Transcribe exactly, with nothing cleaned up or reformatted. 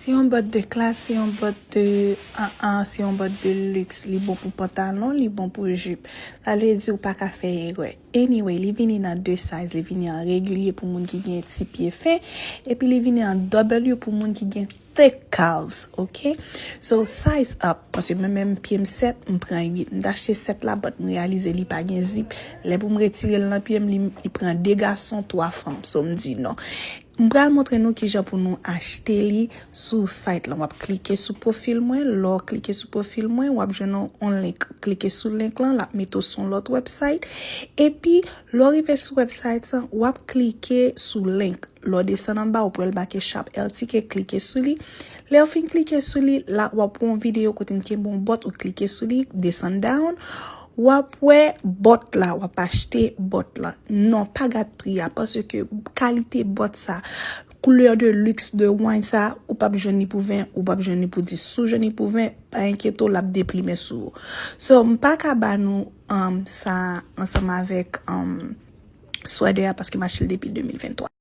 Se yon bòt de klas, se yon bòt de an an, se yon bòt de luxe. Li bon pou pantalon, li bon pou jip. Sa vle di ou pa ka fè erè. Anyway, li vini nan de size, li vini an regilye pou moun ki gen ti pye fen, epi li vini an W pou moun ki gen thick calves, ok? So, size up, paske mwen menm pye m sèt, m pran uit. M t achte sèt la, but m reyalize li pa gen zip. Lè pou m retire l nan pye m, li, li pran de gason, twa fanm. So, m di non. M pral montre nou kijan pou nou achte li sou site lan. W ap klike sou pwofil mwen. Lè w klike sou pwofil mwen, w ap jwenn yon, yon link. Klike sou link lan, l ap mete w sou yon lòt website. Epi, lè w rive sou website lan, w ap klike sou link. Lè w desann anba, w ap wè l make Shop Air Ticket, klike sou li. Lè w fin klike sou li, la, w ap wè yon videyo kote m kenbe yon bòt, ou klike sou li, desann down. W ap wè bòt la, w ap achte bòt la. Non, pa gad pri a, paske kalite bòt sa, koulè de luxe de wine sa, ou p ap jwenn li pou ven, ou p ap jwenn li pou dis. Si w jwenn li pou ven, pa enkyete w, l ap deplimen sou ou. So, m pa ka ba nou um, sa ansanm avèk um, sweater a paske m achte l depi de mil venntwa.